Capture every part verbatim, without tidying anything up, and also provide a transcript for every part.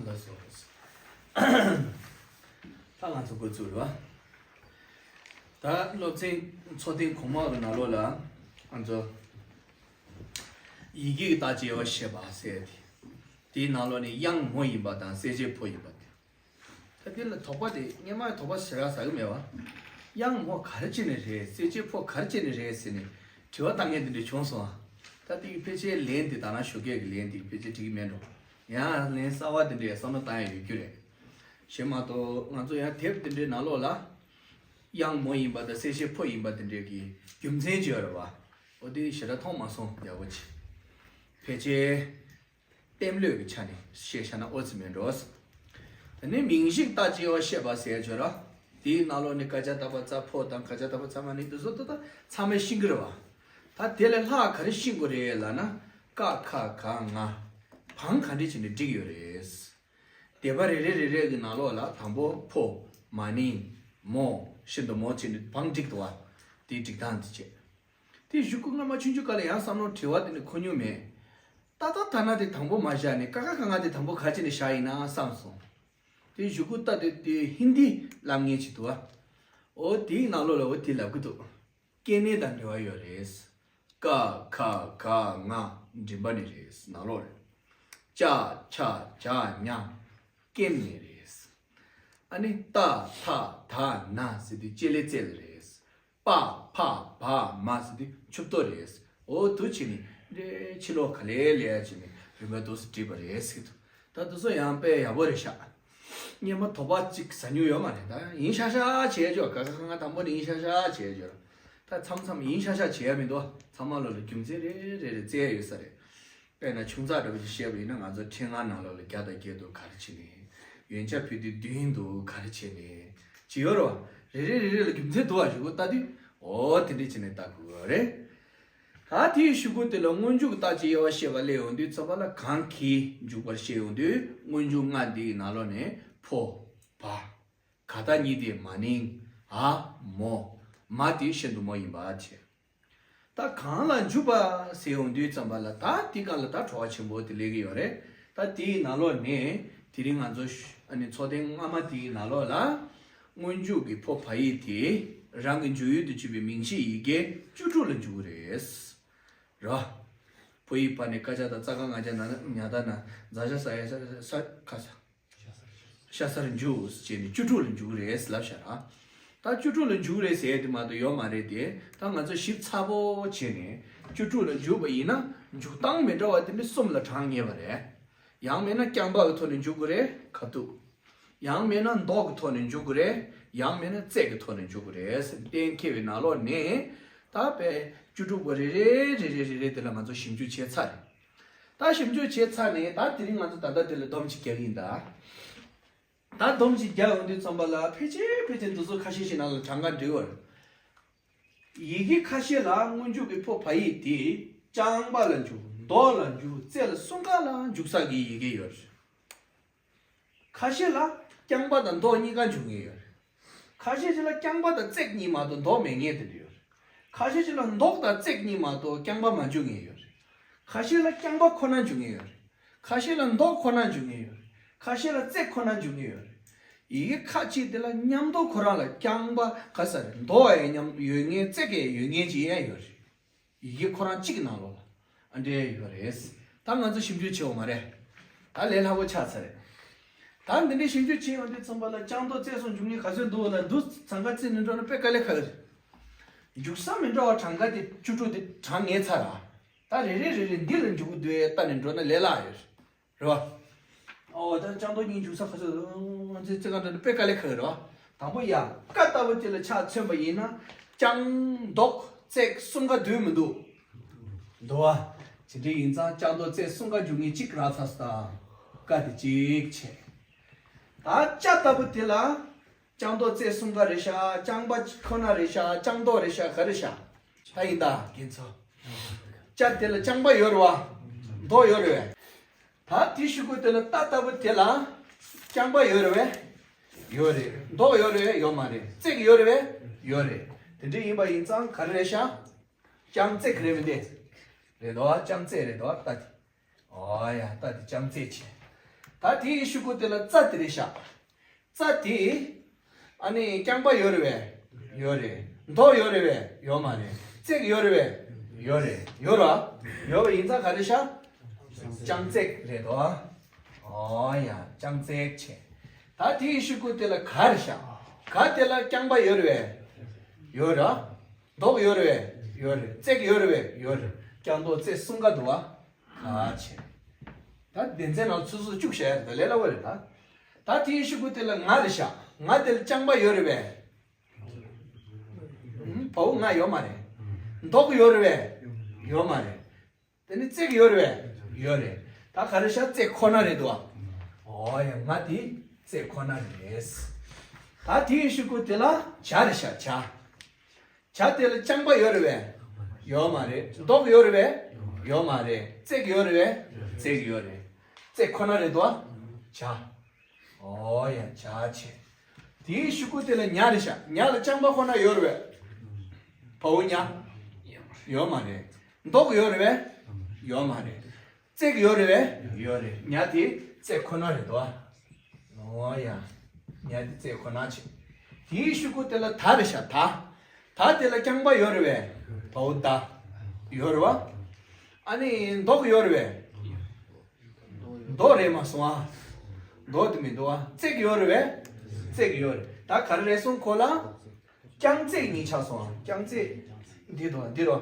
ལགས་སོ། ད་ང་ཚོ་འགོ་ཚུགས་རེད་བ། ད་སློབ་ཚན་ཚོགས་ཐེངས་གོང་མ་གི་ནང་ལོགས་ལ་ང་ཚོ་ཡི་གེ་གི་རྟགས་ཀྱི་དབྱེ་བ་བཤད་པ་ཟེར་ཏེ། དེའི་ནང་ལོགས་ནས་དབྱངས་མོ་ཡིན་པ་དང་གསལ་བྱེད་ཕོ་ཡིན་པ་དེ། ད་དེ་ལ་དོགས་པ་དེ་སྔོན་མ་དོགས་པ་ཞེ་དྲག་ཟ་གི་མེད་བ། དབྱངས་མོ་ག་རེ་བྱས་ནས་རེད། གསལ་བྱེད་ཕོ་ག་རེ་བྱས་ནས་རེད་ཟེར་ནས་དྲི་བ་བཏང་མཁན་དེ་འདྲ་བྱུང་སོང་ཨ། ད་དེ་གི་ཕལ་ཆེར་ལན་དེ་ད་ནང་ཞོགས་ཀས་ཀྱི་ལན་དེ་གི་ཕལ་ཆེར་འགྲིག་གི་མེད་འགྲོ། ཡང་ལན་གསར་བ་དེ་འདྲའི་བསམ་བློ་བཏང་ཡ་ཡོད་རྒྱུ་རེད། གཞན་མ་གཏོགས་ང་ཚོ་ཡང་དེབ་དེ་འདྲའི་ནང་ལོགས་ལ་དབྱངས་མོ་ཡིན་པ་དང་གསལ་བྱེད་ཕོ་ཡིན་པ་དེ་འདྲའི་གི་རྒྱུ་མཚན་ཅིག་ཡོད་རེད་བ། འོ་དེ་ཞེ་དྲག་མཐོང་མ་སོང་། ཡག་པོ་ཅིག་ཕལ་ཆེར་གཏན་ལྷོད་ཀྱི་ཆ་ནས་བཤད་བཞག་ན་ཨོ་ཙི་མེད་འགྲོ། དེ་ནས་མིང་གཞི་རྟགས་ཀྱི་དབྱེ་བ་བཤད་པ་ཟེར་ཡ་ཅིག་ཡོད་ར། དེའི་ནང་ལོགས་ནས་ཀ་ཅ་ཏ་པ་ཙ་ཕོ་དང་ཀ་ཅ་ཏ་པ་ཙ་མ་ནི་དེ་ཚོ་ད་ད་ཚང་མས་ཤེས་ཀྱི་རེད་བ། ད་དེ་ལས་ལྷག་ག་རེ་ཤེས་དགོས་རེད་ལབ་ན། ཀ་ཁ་ག་ང་། བང་ག་འདྲ་བྱས་ནས་བསྒྲིགས་ཡོད་རེད། སྡེ་པ་རེ་རེ་རེ་རེ་གི་ནང་ལོགས་ལ་དང་པོ་ཕོ། མ་ནིང་། མོ། ཤིན་ཏུ་མོ་བྱས་ནས་བང་བསྒྲིགས་འདུག་བ། དེའི་སྒྲིག་སྟངས་དེ་བྱས། དེ་གཞུག་གུ་སྔ་མ་ཆུང་ཆུང་སྐབས་ལ་ཡང་བསམ་བློ་དྲི་བ་དེ་འདྲ་འཁོར་མྱོང་མེད། ཏ་ཏ་ད་ན་དེ་དང་པོ་མ་བཞག་ནས་ཀ་ཁ་ག་ང་དེ་དང་པོ་ག་བྱས་ནས་བཞག་ཡིན་ན་བསམ་སོང་། དེ་གཞུག་གུ་ལྟ་དུས་དེ་ཧིན་དི་ལབ་མཁན་ཅིག་འདུག་ཨ། འོ་དེའི་ནང་ལོགས་ལ་འོ་དེ་ལབ་གི་འདུག་སྐྱེ་གནས་དང་འབྲེལ་བ་ཡོད་རེད། ཀ་ཁ་ག་ང་མགྲིན་པ་ནས་རེད། ནང་ལོགས་རེད། ཅ་ཆ་ཇ་ཉ་སྐེམ་ནས་རེད། ཨ་ནི་ཏ་ཐ་ད་ན་ཟེར་དུས་ལྕེ་ལེ་རྩེ་ལ་རེད། པ་ཕ་བ་མ་ཟེར་དུས་མཆུ་ཏོ་རེད། འོ་དུ་ཕྱི་ནི་འདྲེ་ཕྱི་ལོགས་ག་ལེ་ལེ་ཡ་ཕྱི་ནི་རིམ་པ་འདུག་སེ་བྲིས་པ་རེད་ཟེར་དུས། ད་དུ་སོ་ཡང་དཔེ་ཡག་པོ་རེད་ཤག་སྔོན་མ་དོགས་པ་གཅིག་ཟ་མྱོང་ཡོད་མ་རེད། ད་ཡིན་ཤག་ཤག་བྱས་ཆོག་ཀ་ཁ་ག་ང་དང་པོ་ནས་ཡིན་ཤག་ཤག་བྱས་ཆོག་ད་མཚམས་མཚམས་ཡིན་ཤག་ཤག་བྱས་ཡ་མི་འདུག་ཚང་མ་ལོ་ལ་རྒྱུ་མཚན་རེ་རེ་རེ་བཙལ་ཡ་ཡོད་ས་རེད། དཔེར་ན་ཆུང་ཙག་འདྲ་པོ་ཅིག་བཤད་པ་ཡིན་ན། ང་ཚོ་ཕྲེང་ལྔ་ནང་ལོགས་ལ་བརྒྱ་དང་བརྒྱད་འདུག་ག་རེ་བྱས་ནས། ཡོན་ཆབ་ཕུལ་དུས་བདུན་འདུག་ག་རེ་བྱས་ནས། ཅི་ཡོད་རོ། རེ་རེ་རེ་རེ་ལ་རྒྱུ་མཚན་འདུག་བ་ཞུ་གོ་ལྟ་དུས། འོ་དེ་འདྲས་བྱས་ནས་ལྟ་དགོས་རེད། ད་དེའི་གཞུག་གུ་དེ་ལ་སྔོན་འཇུག་རྟགས་ཀྱི་དབྱེ་བ་བཤད་པ་ལས་ཡོང་དུས་ཙམ་པ་ལ་གང་གིས་འཇུག་པར་བཤད་ཡོང་དུས་སྔོན་འཇུག་ལྔ་འདིའི་ནང་ལོགས་ནས་ཕོ། བ། ག་ད་གཉིས་དེ་མ་ནིང་། ཨ། མོ། མ་དེ་ཤིན་ཏུ་མོ་ཡིན་པ་བྱས། ད་གང་ལ་འཇུག་པ་ཟེར་ཡོང་དུས་ཙམ་པ་ལ་ད་དེ་ག་ལ་ད་བྲོ་བ་ཆེན་པོ་དེ་སླེབས་ཀྱི་ཡོད་རེད། ད་དེའི་ནང་ལོགས་ནས་དེ་རིང་ང་ཚོ་ཨ་ནི་ཚོགས་ཐེངས་སྔ་མ་དེའི་ནང་ལོགས་ལ་སྔོན་འཇུག་གི་ཕོ་བ་ཡིག་དེ་རང་གི་འཇུག་ཡུལ་དུ་གྱུར་པའི་མིང་གཞི་ཡི་གེ་བཅུ་དྲུག་ལ་འཇུག་གི་རེད། ར། ཕོ་ཡིག་བ་ནས་ཀ་ཅ་ད་ཙ་ག་ང་ཅ་ན་ཉ་ད་ན་ཛ་ཞ་ས་ཡ་ས་ས་ཁ་ས། ཤ་སར་འཇུག་ཅེས་ནི་བཅུ་དྲུག་ལ་འཇུག་རེད་ལབ་ཤག་ར། ད་བཅུ་དྲུག་ལ་འཇུག་རེད་ཟེར་དེ་མ་གཏོགས་ཡོད་མ་རེད་དེ། ད་ང་ཚོ་ཞིབ་ཚགས་པོ་བྱས་ནས་བཅུ་དྲུག་ལ་འཇུག་པ་ཡིན་ན་འཇུག་སྟངས་མི་འདྲ་བ་དེ་འདྲ་གསུམ་ལ་གྲངས་ངེས་པ་རེད། ཡང་མིན་ན་རྐྱང་པ་གི་ཐོག་ནས་འཇུག་གི་རེད་ཁ་ཐུག་ཡང་མིན་ན་མདོ་གི་ཐོག་ནས་འཇུག་གི་རེད། ཡང་མིན་ན་རྩལ་གི་ཐོག་ནས་འཇུག་གི་རེད་ཟེར་གཏན་འཁེལ་བའི་ནང་ལོགས་ནས། ད་དཔེ་བཅུ་དྲུག་པོ་རེ་རེ་རེ་རེ་རེ་རེ་དེ་ལ་ང་ཚོ་ཞིབ་འཇུག་བྱས་ཚར་རེད། ད་ཞིབ་འཇུག་བྱས་ཚར་ནས་ད་དེ་རིང་ང་ཚོ་ད་ལྟ་དེ་ལ་སྡོམ་ཅིག་རྒྱག་གི་ཡིན་ད། ད་སྡོམ་ཅིག་རྒྱག་ཡོང་དུས་ཙམ་པ་ལ་ཕལ་ཆེར་ཕལ་ཆེར་འདི་ཚོ་ཁ་ཤས་ཤིག་ནང་ལ་གྲངས་ཀ་འབྲི་བར། ཡི་གེ་ཁ་ཤས་ལ་སྔོན་འཇུག་གི་ཕོ་བ་ཡིག་དེ་རྐྱང་པ་ལ་འཇུག་མདོ་ལ་འཇུག་རྩལ་གསུམ་ཀ་ལ་འཇུག་ས་གི་ཡི་གེ་ཡོད་རེད། ཁ་ཤས་ལ་རྐྱང་པ་དང་མདོ་གཉིས་ཀ་འཇུག་ངེས་ཡོད་རེད། ཁ་ཤས་ཅིག་ལ་རྐྱང་པ་དང་རྩལ་གཉིས་མ་གཏོགས་མདོ་མེད་ངེས་དེ་འདྲ་ཡོད་རེད། ཁ་ཤས་ཅིག་ལ་མདོ་དང་རྩལ་གཉིས་མ་གཏོགས་རྐྱང་པ་མ་འཇུག་ངེས་ཡོད་རེད། ཁ་ཤས་ལ་རྐྱང་པ་ཁོ་ན་འཇུག་ངེས་ཡོད་རེད། ཁ་ཤས་ལ་མདོ་ཁོ་ན་འཇུག་ངེས་ཡོད་རེད། ཁ་ཤས་ལ་རྩལ་ཁོ་ན་འཇུག་ངེས་ཡོད་རེད། ཡི་གེ་ཁ་ཅིག་དེ་ལ་མཉམ་དུ་ཁོ་རང་ལ་རྐྱང་པ་ག་ས་རེད། མདོ་ཡང་མཉམ་ཡོད་ངེས་རྩལ་གྱི་ཡོད་ངེས་ཅིག་ཡང་ཡོད་རེད། ཡི་གེ་ཁོ་རང་གཅིག་གི་ནང་ལོགས་ལ་ཨ་འདྲས་ཡོད་རེད། ད་ང་ཚོ་ཞིབ་འཇུག་བྱེད་འོང་མ་རེད། ད་ལས་སླ་པོ་ཆགས་ཚར་རེད། ད་འདི་འདྲའི་ཞིབ་འཇུག་བྱེད་ཡོང་དུས་ཙམ་པ་ལ་རྐྱང་མདོ་རྩལ་གསུམ་འཇུག་ངེས་ག་ཚོད་འདུག་ལ་འདུག་ཚང་ཀ་རྩིས་ནས་འགྲོ་ན་དཔེ་དཀའ་ལས་ཁག་རེད། འཇུག་ས་མི་འདྲ་བ་གྲངས་ཀ་དེ་བཅུ་དྲུག་དེ་གྲངས་ངེས་ཚར་ར། ད་རེ་རེ་རེ་རེ་འདི་ལ་འཇུག་གི་འདུག་ཨེ་ལྟ་ནས་འགྲོ་ན་ལས་སླ་ཡོད་རེད། རེད་བ། ཨོ་ད་རྐྱང་མདོ་གཉིས་འཇུག་ས་ག་ཚོད་རྩིས་རྩིས་ག་འདྲ་འདྲ་དཔེ་དཀའ་ལས་ཁག་རེད་བ། དང་པོ་ཡ་ཀ་ལྟ་བུ་དེ་ལ་ཆ་མཚོན་པ་ཡིན་ན་རྐྱང་མདོ་རྩལ་གསུམ་ཀ་འདུག་མི་འདུག་འདུག་བ། ཇི་འདྲ་ཡིན་ཙང་རྐྱང་མདོ་རྩལ་གསུམ་ཀ་འཇུག་ངེས་གཅིག་རག་ཚར་སོང་། ཀ་དེ་གཅིག་བྱས། ད་ཅ་ལྟ་བུ་དེ་ལ་རྐྱང་མདོ་རྩལ་གསུམ་ཀ་རེད་ཤག་རྐྱང་པ་ཁོ་ན་རེད་ཤག་རྐྱང་མདོ་རེད་ཤག་ག་རེད་ཤག་ད་ཡིན་ད་རྒན་ཚོ། ཅ་དེ་ལ་རྐྱང་པ་ཡོད་རེད་བ། མདོ་ཡོད་རེད་བས། ད་དེ་གཞུག་གུ་དེ་ལ་ཏ་ལྟ་བུ་དེ་ལ་རྐྱང་པ་ཡོད་རེད་བས། ཡོད་རེད། མདོ་ཡོད་རེད་བས། ཡོད་མ་རེད། རྩལ་གྱི་ཡོད་རེད་བས། ཡོད་རེད། དེ་འདྲ་ཡིན་པ་ཡིན་ཙང་ག་རེ་རེད་ཤག་རྐྱང་རྩལ་གྱི་རེད་མི་འདུག་རེད་དོ། རྐྱང་རྩལ་རེད་དོ། ཏ་དེ། ཨོ་ཡ། ཏ་དེ་རྐྱང་རྩལ་བྱས། ད་ ད་དེའི་ཤོག་གུ་དེ་ལ་རྩ་དེ་རེད་ཤག་རྩ་དེ། ཨ་ནི་རྐྱང་པ་ཡོད་རེད་པས། ཡོད་རེད། མདོག་ཡོད་རེད་པས། ཡོད་མ་རེད། བརྩེགས་ཡོད་རེད་པས། ཡོད་རེད། ཡོད་ར། ཡོད་པ་ཡིན་ཙང་ག་རེ་ཤག་རྐྱང་བརྩེགས་རེད་དོ། ཨོ་ཡ། རྐྱང་བརྩེགས་བྱས། ད་དེའི་ཤོག་གུ་དེ་ལ་ག་རེད་ཤག་ག་དེ་ལ་རྐྱང་པ་ཡོད་རེད་པས། ཡོད་ར། མདོག་ཡོད་རེད་པས། ཡོད་རེད། བརྩེགས་ཡོད་རེད་པས། ཡོད་རེད། རྐྱང་མདོག་བརྩེགས་གསུམ་ཀ་འདུག་བ། ག་བྱས། ད་སྡེ་ཚན་ནང་ཚུད་ཚུད་བཅུག་བྱས་ད་ལས་སླ་བོ་རེད་ད། ད་དེའི་ཤོག་གུ་དེ་ལ་ང་རེད་ཤག་ང་དེ་ལ་རྐྱང་པ་ཡོད་རེད་པས། བའོ་ང་ཡོད་མ་རེད། མདོག་ཡོད་རེད་པས། ཡོད་མ་རེད། དེ་ནི་བརྩེགས་ཡོད་རེད་པས། ཡོད་རེད། ད་ག་རེ་ཤག་རྩེགས་ཁོ་ན་རེད་དོ། ཨོ་ཡ། ང་དེ་རྩེགས་ཁོ་ན་རེད། ད་དེའི་ཤོག་གུ་དེ་ལ་བྱ་རེད་ཤག་བྱ། བྱ་དེ་ལ་རྐྱང་པ་ཡོད་རེད་པས། ཡོད་མ་རེད། མདོག་ཡོད་རེད་པས། ཡོད་མ་རེད། བརྩེགས་ཡོད་རེད་པས། བརྩེགས་ཡོད་རེད། རྩེགས་ཁོ་ན་རེད་དོ། བྱ། ཨོ་ཡ། བྱ་བྱས། དེའི་ཤོག་གུ་དེ་ལ་ཉ་རེད་ཤག་ཉ་ལ་རྐྱང་པ་ཁོ་ན་ཡོད་རེད་པས། བའོ་ཉ། ཡོད་མ་རེད། མདོག་ཡོད་རེད་པས། ཡོད་མ་རེད། བརྩེགས་ཡོད་རེད་པས། ཡོད་རེད། ཉ་དེ་བརྩེགས་ཁོ་ན་རེད་དོ། ཨོ་ཡ། ཉ་དེ་བརྩེགས་ཁོ་ན་བྱས། དེའི་ཤོག་གུ་དེ་ལ་ད་རེད་ཤག་ད། ད་དེ་ལ་རྐྱང་པ་ཡོད་རེད་པས། བའོ་ད། ཡོད་རེད་པ། ཨ་ནི་མདོག་ཡོད་རེད་པས། མདོག་རེད་མ་སོང་ཨ། མདོག་དེ་མི་འདུག་ཨ། བརྩེགས་ཡོད་རེད་པས། བརྩེགས་ཡོད་རེད། ད་ག་རེ་རེད་སོང་ཁོ་ལ། རྐྱང་བརྩེགས་གཉིས་ཆགས་སོང་ཨ། རྐྱང་བརྩེགས། འདི་འདུག་ཨ། འདི་རོ།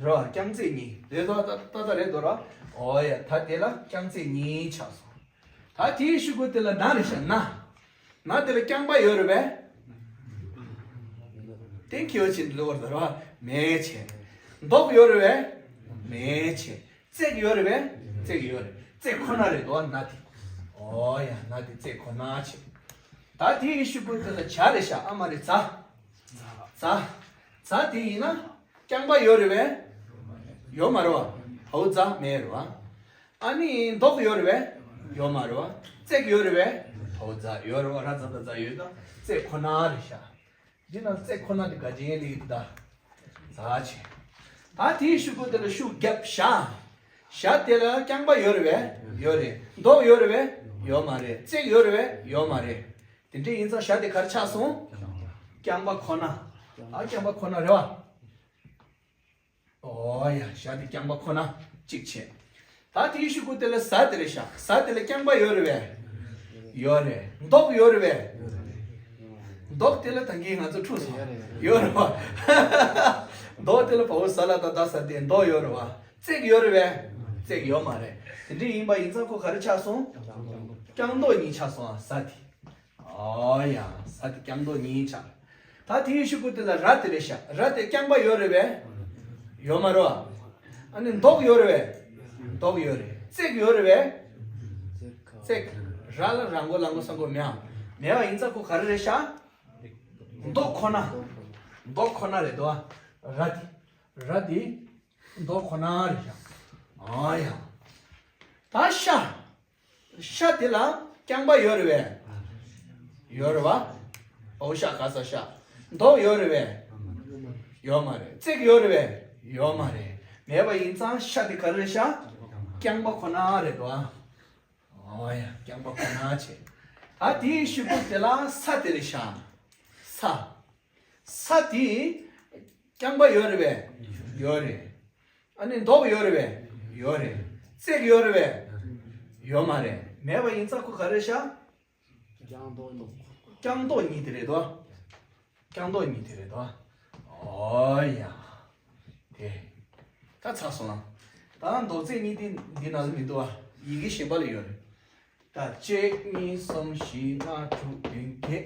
རོ། རྐྱང་རྩེག་གཉིས་རེད་དོ། ཏག་ཏག་རེད་དོ་རོ། ཨོ་ཡ། ད་དེ་ལ་རྐྱང་རྩེག་གཉིས་ཆགས་སོང་། ད་དེའི་ཤུ་གུ་དེ་ལ་ན་རེད་ཤག་ན། ན་དེ་ལ་རྐྱང་པ་ཡོད་རེད་པས། ཏེང་ཁྱེའོ་ཆེན་འདུག་རེད་དོ་རོ། མེད་ཆེ། མདོག་ཡོད་རེད་པས། མེད་ཆེ། རྩེག་ཡོད་རེད་པས། རྩེག་ཡོད་རེད། རྩེག་ཁོ་ན་རེད་དོ་ན་དེ། ཨོ་ཡ། ན་དེ་རྩེག་ཁོ་ན་ཆེ། ད་དེའི་ཤུ་གུ་དེ་ལ་ཇ་རེད་ཤག་ཨ་མ་རེད་ཛ། ཛ། ཛ་དེ་ཡིན་ན། རྐྱང་པ་ཡོད་རེད་པས། ཡོད་མ་རེད་པ། བའོ་ཛ་མེད་རེད་པ། ཨ་ནི་མདོག་ཡོད་རེད་པས། ཡོད་མ་རེད་པ། རྩེག་ཡོད་རེད་པས། བའོ་ཛ་ཡོད་རེད་པ། ར་ཛ་ད་ཛ་ཡོད་ད། རྩེག་ཁོ་ན་རེད་ཤག་འདི་ན་རྩེག་ཁོ་ན་དེ་ག་ཅི་ཡིན་ལེགས་ད། ཛ་ཆེ། ད་དེའི་ཤུ་གུ་དེ་ལ་ཤུ་རྒྱབ་ཞ། ཞ་དེ་ལ་རྐྱང་པ་ཡོད་རེད་པས། ཡོད་རེད། མདོག་ཡོད་རེད་པས། ཡོད་མ་རེད། རྩེག་ཡོད་རེད་པས། ཡོད་མ་རེད། དེ་འདྲ་ཡིན་ཙང་ཞ་དེ་ག་རེ་ཆགས་སོང་། རྐྱང་པ་ཁོ་ན། ཨ་རྐྱང་པ་ཁོ་ན་རེད་པ། ཨོ་ཡ། ཞ་དེ་རྐྱང་པ་ཁོ་ན་གཅིག་བྱས། ད་དེའི་ཤུ་གུ་དེ་ལ་ཟ་དེ་རེད་ཤག་ཟ་དེ་ལ་རྐྱང་པ་ཡོད་རེད་པས། ཡོད་རེད། མདོག་ཡོད་རེད་པས། མདོག་དེ་ལ་ད་གིན་ང་ཚོ་འཁྲུག་སོང་། ཡོད་རེད་པ། མདོག་དེ་ལ་བའོ་ཟ་ལ་ད་ད་ཟ་དེ་མདོག་ཡོད་རེད་པ། རྩེག་ཡོད་རེད་པས། རྩེག་ཡོད་མ་རེད། དེ་འདྲ་ཡིན་པ་ཡིན་ཙང་ཁོ་ག་རེ་ཆགས་སོང་། རྐྱང་མདོག་གཉིས་ཆགས་སོང་ཨ་ཟ་དེ། ཨོ་ཡ། ས་དེ་རྐྱང་མདོག་གཉིས་ཆགས། ད་དེའི་ཤུ་གུ་དེ་ལ་ར་དེ་རེད་ཤག་ར་དེ་རྐྱང་པ་ཡོད་རེད་པས། ཡོད་མ་རེད་པ། ཨ་ནི་མདོག་ཡོད་རེད་པས། མདོག་ཡོད་རེད། རྩེག་ཡོད་རེད་པས། རྩེག་ར་ལ་ར་མགོ་ལ་མགོ་ས་མགོ་མེད་ཨ། མེད་པ་ཡིན་ཙང་ཁོ་ག་རེ་རེད་ཤག་མདོག་ཁོ་ན། མདོག་ཁོ་ན་རེད་དོ། ར་དེ། ར་དེ། མདོག་ཁོ་ན་རེད་ཤག་ཨ་ཡ། ད་ཤ། ཤ་དེ་ལ་རྐྱང་པ་ཡོད་རེད་པས། ཡོད་རེད་པ། འོ་ཤ་ག་ས་ཤ། མདོག་ཡོད་རེད་པས། ཡོད་མ་རེད། རྩེག་ཡོད་རེད་པས། ཡོད་མ་རེད། མེད་པ་ཡིན་ཙང་ཤ་དེ་ག་རེ་རེད་ཤག་རྐྱང་པ་ཁོ་ན་རེད་དོ། ཨོ་ཡ། རྐྱང་པ་ཁོ་ན་བྱས། ད་དེའི་ཤུ་གུ་དེ་ལ་ས་དེ་རེད་ཤག་ས། ས་དེ་རྐྱང་པ་ཡོད་རེད་པས། ཡོད་རེད། ཨ་ནི་མདོག་ཡོད་རེད་པས། ཡོད་རེད། རྩེག་ཡོད་རེད་པས། ཡོད་མ་རེད། མེད་པ་ཡིན་ཙང་ཁོ་ག་རེད་ཤག་རྐྱང་མདོག་གཉིས། རྐྱང་མདོག་གཉིས་དེ་རེད་དོ། རྐྱང་མདོག་གཉིས་དེ་རེད་དོ། ཨོ་ཡ། དེ། ད་ཚར་སོང་ལ། ད་མདོག་རྩེག་གཉིས་དེ་འདི་ན་ལ་མི་འདུག་ཨ། ཡི་གེ་གཞན་པ་ལ་ཡོད་རེད། ད་གཅིག་གཉིས་གསུམ་བཞི་ལྔ་དྲུག་བདུན་བརྒྱད།